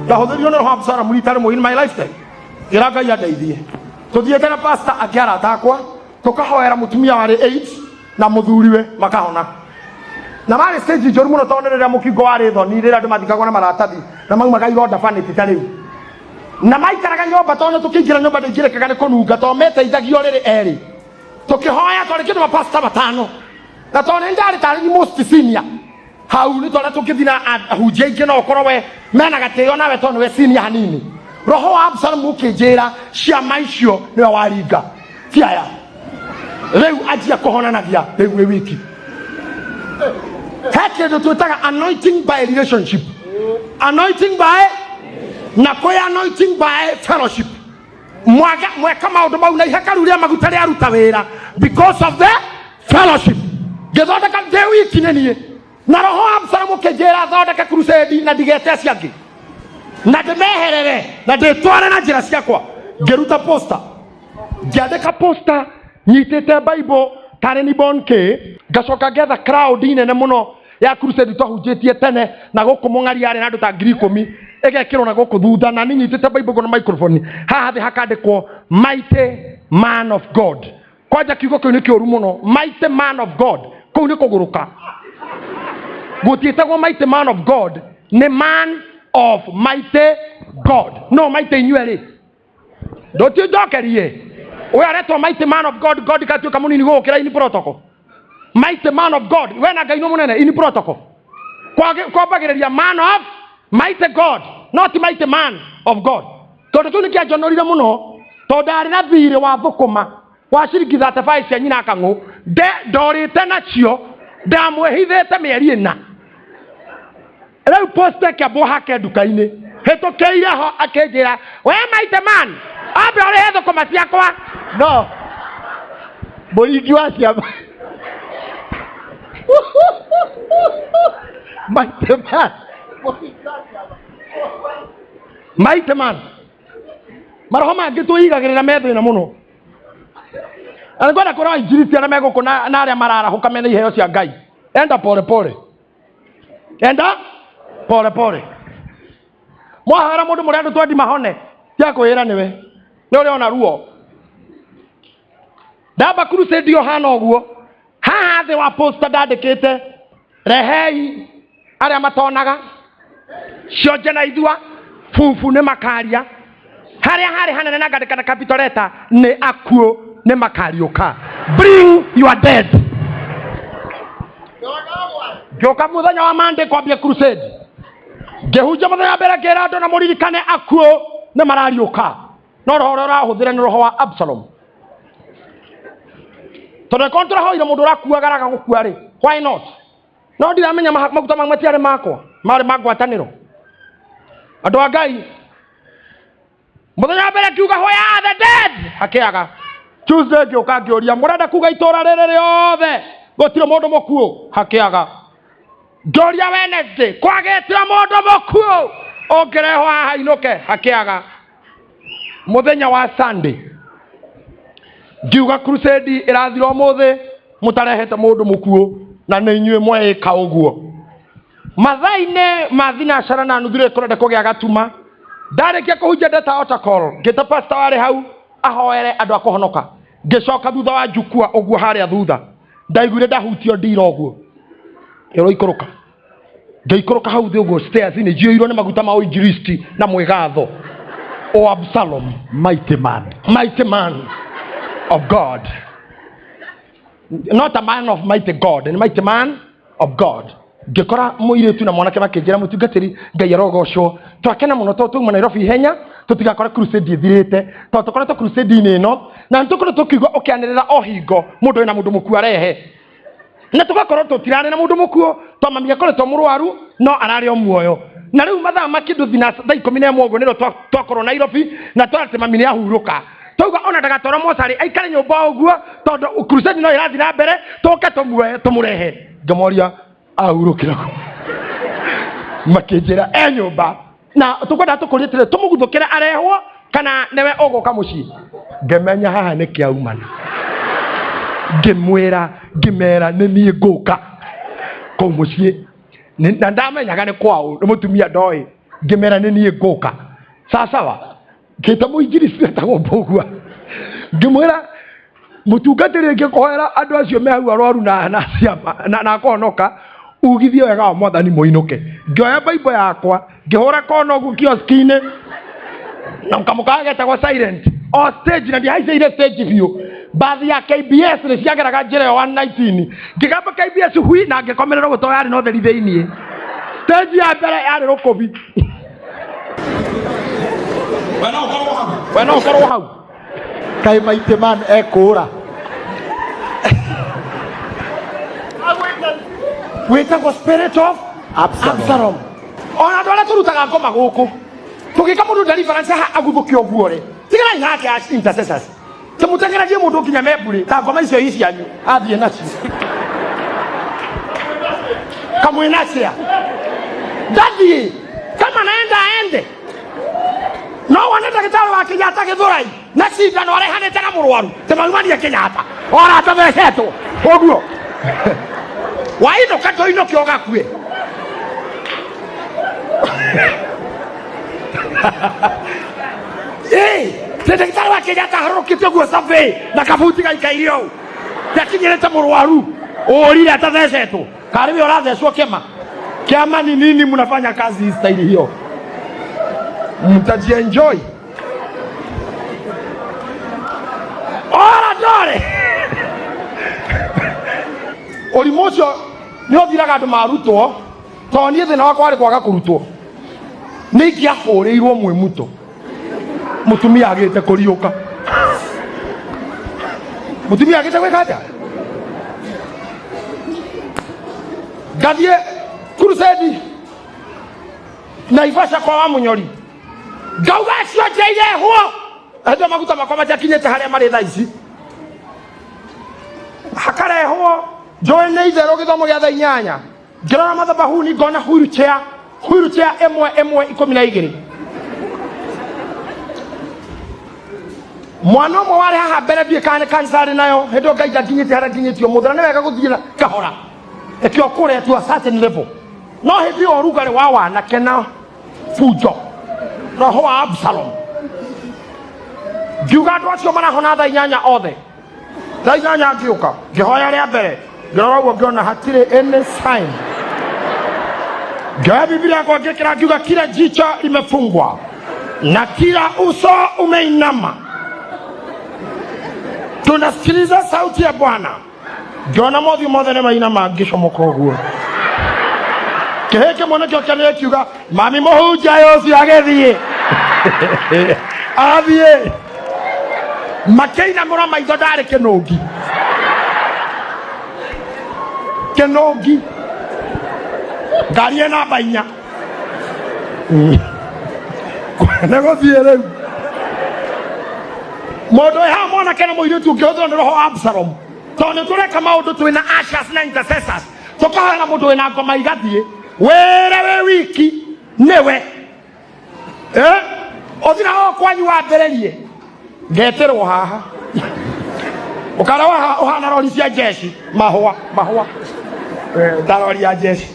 Ndahũthĩrirwo nĩ roho wa Absalomu rita rĩmwe in my lifetime. Ngĩra Ngai andeithie. Tũthiĩte na pastor angĩ arata akwa, tũkahoera mũtumia warĩ AIDS na mũthuriwe makahona. Na marĩ stage njũru mũno tondũ nĩ rĩrĩa mũkingo warĩ thoni, rĩrĩa andũ mathikagwo na maratathi na maumaga ironda vanity ta rĩu. Na maikaraga nyũmba tondũ tũkĩingĩra nyũmba ndĩingĩrĩkaga nĩ kũnunga tondũ meteithagio rĩrĩ erĩ. Tũkĩhoya twarĩ kĩndũ mapasta matano. Na tondũ nĩ ndarĩ tarĩ most senior. Hau nĩ tondũ tũngĩthiĩ na ahunjia aingĩ no ũkorwo we mena gatĩo nawe tondũ nĩwe senior hanini. Roho wa Absalomu ũkĩnjĩra ciama icio nĩwe waringa. Ti aya. Rĩu anjia kũhonanagia rĩu wĩ wiki. He kĩndũ twĩtaga anointing by relationship. Anointing by na kwĩ anointing by fellowship. Mwaga mweka maũndũ mau na ihekaru rĩa maguta rĩaruta wĩra because of the fellowship. Ngĩthondeka ndĩ wiki nĩ niĩ na roho wa Absalomu ũkĩnjĩra thondeke crusade na ndigete acio angĩ na ndĩmeherere na ndĩtware na njĩra ciakwa. Ngĩruta poster, ngĩandĩka poster nyitĩte Bible tarĩ ni born k, ngacoka ngetha crowd nene mũno ya crusade twahunjĩtie tene na gũkũ mũng'ari yarĩ na andũ ta 10,000 ĩgekĩrwo na gũkũ thutha, na niĩ nyitĩte Bible na microphone haha thĩ hakandĩkwo mighty man of God. Kwanja kiugo kĩu nĩ kĩũru mũno, mighty man of God, kũu nĩ kũgũrũka. Gũtiĩtagwo mighty man of God, nĩ man of mighty God. No mighty inyuĩ rĩ, ndũtinjokerie ũyũ aretwo mighty man of God, God gatuĩka mũnini gũgũkĩra in protocol. Mighty man of God, we na Ngai nĩ mũnene in protocol. Kwambagĩrĩria man of mighty God, not mighty man of God. Tondũ kĩu nĩ kĩanjonorire mũno, tondũ ndarĩ na thirĩ wa thũkũma wa ciringi 35 cia nyina kang'ũ, ndorĩte nacio, ndamwĩhithĩte mĩeri ĩna. Rĩu posta ĩkĩambwo hake nduka-inĩ, hĩtũkĩire ho akĩnjĩra, we mighty man, ambe ũrĩhe thũkũma ciakwa. No mũringi wa ciama mighty man, mighty man. Maroho mangĩ twĩigagĩrĩra me thĩna mũno. Na nĩngwenda kwĩra injiristi arĩa me gũkũ na arĩa mararahũka mena iheo cia Ngai, enda pole pole, enda pole pole. Mwahoera mũndũ mũrĩa andũ twendi mahone, tia kwĩra nĩwe nĩ ũrĩa ona ruo. Ndamba crusade yo hana ũguo, haha thĩ wa poster ndandĩkĩte rehei arĩa matonaga, cionje na ithua, bubu nĩ makaria. Harĩa harĩ hanene na ngandĩka na capital letter nĩ akuũ nĩ makariũka. Bring your dead. Ngĩũka mũthenya wa Monday kwambia crusade, ngĩhunjia mũthenya wa mbere ngĩra andũ na mũririkane akuũ nĩ marariũka. No roho ũrĩa ũrahũthĩra nĩ roho wa Absalom. Tondũ angĩkorwo nĩtũrahoire mũndũ ũrakuaga araga gũkua rĩ, why not? No ndiramenya maguta mau matiarĩ makwa, marĩ ma ngwatanĩro. Andũ a Ngai, mũthenya wa mbere ngiuga where are the dead, hakĩaga. Tuesday ngĩũka ngĩũria mũrenda kuga itũra rĩrĩ rĩothe gũtirĩ mũndũ mũkuũ, hakĩaga. Ngĩũria Wednesday kwagĩte mũndũ mũkuũ ũngĩrehwo haha inũke, hakĩaga. Mũthenya wa Sunday ngiuga crusade ĩrathira ũmũthĩ mũtarehete mũndũ mũkuũ, na nĩ inyuĩ mweĩka ũguo. Mathaa-inĩ ma thinacara na nuthu rĩ kũrenda kũgĩa gatuma. Ndarĩkia kũhunjia ndeta altar call, ngĩta pastor warĩ hau ahoere andũ a kũhonoka. Ngĩcoka thutha wa njukua ũguo harĩa thutha, ndaiguire ndahutio ndira ũguo, ĩrwo ikũrũka. Ngĩikũrũka hau thĩ ũguo stairs nĩ njiyũirwo nĩ maguta ma ũinjilisti na mwĩgatho. O Absalom, mighty man, mighty man of God, not a man of mighty God, ni mighty man of God. Ngĩkora mũirĩtu na mwanake makĩnjĩra, mũtungatĩri Ngai arogocwo, twakena mũno tondũ twauma Nairobi ihenya tũtigakore crusade ĩthirĩte, tondũ tũkoretwo crusade-inĩ ĩno na nĩtũkoretwo tũkiigua ũkĩanĩrĩra o hingo mũndũ wĩna mũndũ mũkuũ arehe, na tũgakorwo tũtirarĩ na mũndũ mũkuũ tondũ mami akoretwo mũrwaru no ararĩ o muoyo. Na rĩu mathaa ma kĩndũ thina thaa ikũmi na ĩmwe ũguo nĩrĩo twakorwo Nairobi na twatĩ mami nĩ ahurũka. Twauga ona ndagatwarwo mocarĩ aikare nyũmba o ũguo tondũ crusade no ĩrathiĩ na mbere, tũke tũmuoe tũmũrehe. Ngĩmoria ahurũkĩra kũ? Makĩnjĩra e nyũmba na tũkwenda tũkũrie atĩrĩ, tũmũguthũkĩre arehwo kana nĩwe ũgũka mũciĩ. Ngĩmenya haha nĩ kĩaumana. Ngĩmwĩra, ngĩmera nĩ niĩ ngũka kũu mũciĩ. Na ndamenyaga nĩ kwaũ nĩ mũtumia ndoĩ ngĩmera nĩ niĩ ngũka sawasawa ngĩta mũinjiristi etagwo mbũgua ngĩmwĩra mũtungatĩri rĩngĩ kũhoera andũ acio me hau arwaru na na ciama na na kũhonoka ugithie wega wa mwathani mũinũke. Ngĩoya baibũ yakwa ngĩhũra kona ũguo kioski-inĩ na kamũkawa getagwo silent o stage na ndihaicĩire stage biũ bathi ya KBS nĩ ciageraga njĩra ĩyo 119 ngĩgamba KBS hui na ngĩkomerera ũguo tondũ yarĩ na ũtheri thĩiniĩ. Stage ya mbere yarĩ rũkũbi. We no ũkorwo hau, we no ũkorwo hau. Kaĩ maitĩ man ekũra. Wĩtagwo spirit of Absalom. Absalom. Ona andũ arĩa tũrutaga ngoma gũkũ tũgĩka mũndũ deliverance haha aguthũke ũguo rĩ, tiganai nake as intercessors, tũmũteng'eragie mũndũ nginya memburĩ ta ngoma icio i cianyu athiĩ nacio kamwĩnacia ndathiĩ kama naenda aende. No wone ndagĩtarĩ wa Kenyatta Gĩthũrai na cindano arehanĩte na mũrwaru tĩmaumanie Kenyatta ora atathecetwo ũguo wainũka ndũinũke ũgakue. Ĩĩ, tĩ ndagĩtarĩ wa Kenyatta aharũrũkĩte ũguo survey na kabuti gaikaire ũũ ndakinyĩrĩte mũrwaru ũrire atathecetwo karĩ we ũrathecwo kĩama kĩama ni nini mnafanya kazi staili hiyo mtajienjoy ora ndore ũrimũ ũcio nĩ ũthiraga andũ marutwo tondũ niĩ thĩna wakwa warĩ kwaga kũrutwo nĩ ingĩahũrĩirwo mwĩmuto mũtumia agĩte kũriũka mũtumia agĩte gwĩka atĩa ngathiĩ crusade Naivasha kwa wa Mũnyori ngauga acio njeirehwo andũ maguta makwa matiakinyĩte harĩa marĩ thaa ici hakarehwo njũĩ nĩ itherũ gĩthomo gĩa thaa inyanya ngĩrora mathabahuni ngona wheelchair wheelchair ĩmwe ĩmwe 12 mwana ũmwe warĩ haha mbere ndiĩ kana nĩ kansa arĩ nayo hĩndĩ ĩyo Ngai ndakinyĩtie harĩa nginyĩtie ũmũthĩ na nĩ wega gũthiĩ na kahora ĩkĩo kũrĩa to a certain level no hĩndĩ ĩyo ũrugarĩ wa wanake na funjo roho wa Absalom ngiuga andũ acio marahona thaa inyanya othe thaa inyanya ngĩũka ngĩhoya rĩa mbere ngĩrora ũguo ngĩona hatirĩ any sign ngĩoya Biblia yakwa ngĩkĩra ngiuga kila jicho limefungwa na kila uso umeinama tunasikiliza sauti ya Bwana ngĩona mothiũ mothe nĩ mainama ngĩcomoka ũguo kĩhĩ kĩmwe nĩkĩo kĩanĩrĩire kiuga mami mũhunjia ũcio agĩthiĩ athiĩ makĩinamũra maitho ndarĩ kĩnũngi kĩnũngi ngari ĩ namba inya nĩ gũthiĩ rĩu mũndũ wĩ haha mwanake na mũirĩtu ũngĩhũthĩrwo nĩ roho wa Absalom tondũ nĩ tũreka maũndũ twĩna ushers na intercessors tũkahoera mũndũ wĩna ngoma igathiĩ wĩre wĩ wiki nĩwe eh ũthira o kwanyu wambĩrĩrie ngetĩrwo haha ũkara ũhana rori cia jeshi mahũa mahũa ta rori ya jeshi.